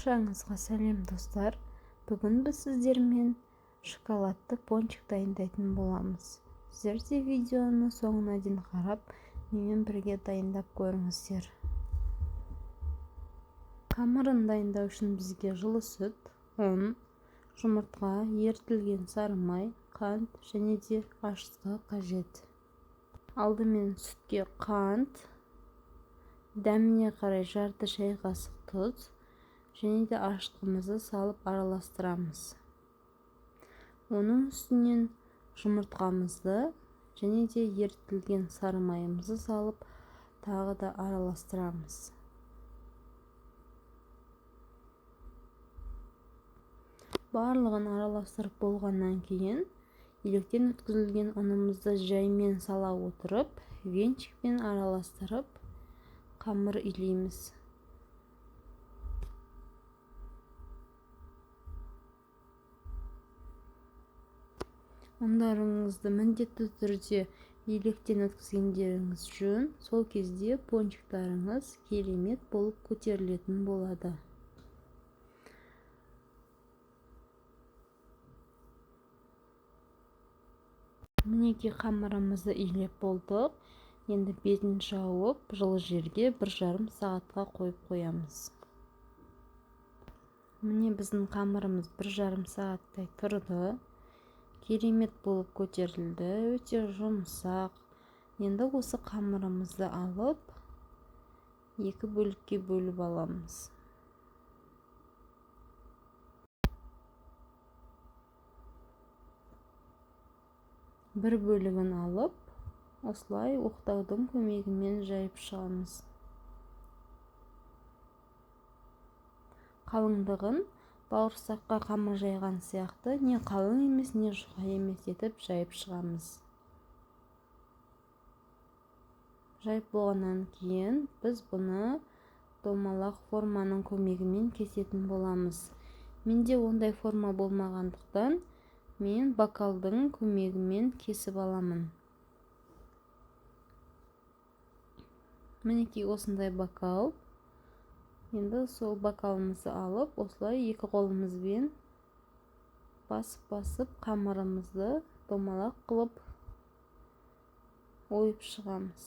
Баршаңызға сәлем, достар! Бүгін біз сіздермен шоколадты пончик дайындайтын боламыз. Сіздер де видеоны соңына дейін қарап, менімен бірге дайындап көріңіздер. Қамырын дайындау үшін бізге жылы сүт, ұн, жұмыртқа, ерітілген сары май, қант және де ашытқы қажет. Алдымен сүтке қант, дәміне қарай жарты шай қасық тұз және де ашытқымызды салып араластырамыз. Оның үстінен жұмыртқамызды және де ерітілген сары майымызды салып тағы да араластырамыз. Барлығын араластырып болғаннан кейін електен өткізілген ұнымызды жаймен сала отырып, венчикпен араластырып қамыр илейміз. Ұндарыңызды міндетті түрде електен өткізгендеріңіз жөн, сол кезде пончиктарыңыз керемет болып көтерілетін болады. Мінекей, қамырымызды илеп болдық. Енді бетін жауып, жылы жерге 1,5 сағатқа қойып қоямыз. Міне, біздің қамырымыз 1,5 сағаттай тұрды. Керемет болып көтерілді, өте жұмсақ. Енді осы қамырымызды алып, екі бөлікке бөліп аламыз. Бір бөлігін алып, осылай оқтаудың көмегімен жайып шығамыз. Қалыңдығын бауырсаққа қамыр жайған сияқты, не қалың емес, не жұқа емес етіп жайып шығамыз. Жайып болғаннан кейін біз бұны домалақ форманың көмегімен кесетін боламыз. Менде ондай форма болмағандықтан, мен бокалдың көмегімен кесіп аламын. Мінекей, осындай бокал. Енді сол бокалымызды алып, осылай екі қолымызбен басып-басып қамырымызды домалақ қылып ойып шығамыз.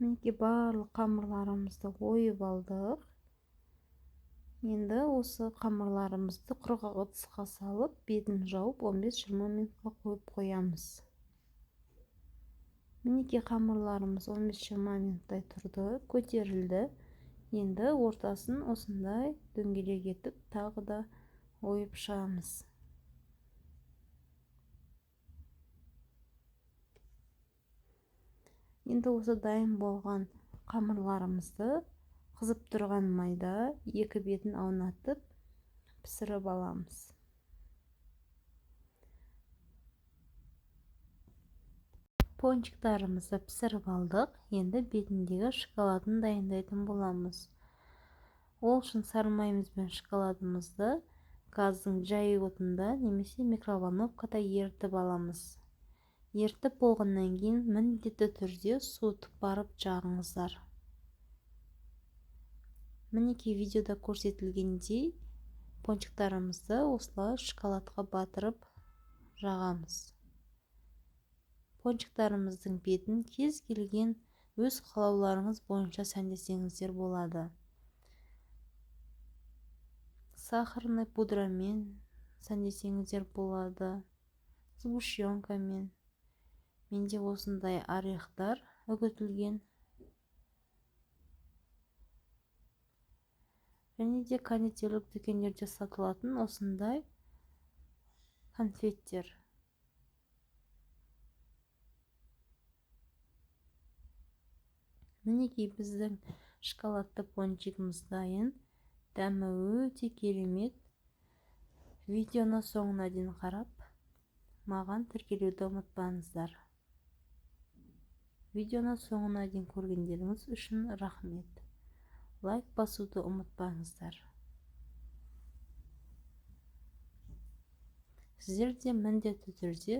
Мінекей, барлық қамырларымызды ойып алдық. Енді осы қамырларымызды құрғақ ыдысқа салып, бетін жауып 15-20 минутқа қойып қоямыз. Мінекей, қамырларымыз 15-20 минуттай тұрды, көтерілді. Енді ортасын осындай дөңгелек етіп тағы да ойып шығамыз. Енді осы дайын болған қамырларымызды қызып тұрған майда екі бетін аунатып пісіріп аламыз. Пончиктарымызды пісіріп алдық. Енді бетіндегі шоколадын дайындайтын боламыз. Ол үшін сары майымыз бен шоколадымызды газдың жай отында немесе микроволновкада ерітіп аламыз. Ерітіп болғаннан кейін міндетті түрде суытып барып жағыңыздар. Мінекей, видеода көрсетілгендей пончиктарымызды осылай шоколадқа батырып жағамыз. Пончиктарымыздың бетін кез келген өз қалауларыңыз бойынша сәндесеңіздер болады. Сахарный пудрамен сәндесеңіздер болады, сгущенкамен. Менде осындай орехтар үгітілген. Және де кондитерлік дүкендерде сатылатын осындай конфеттер. Мінекей, біздің шоколадты пончигіміз дайын. Дәмі өте керемет. Видеоны соңына дейін қарап, маған тіркелуді ұмытпаңыздар. Видеоны соңына дейін көргендеріңіз үшін рахмет. Лайк басуды ұмытпаңыздар. Сіздер де міндетті түрде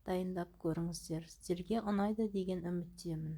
Дайындап көріңіздер, сіздерге ұнайды деген үміттемін.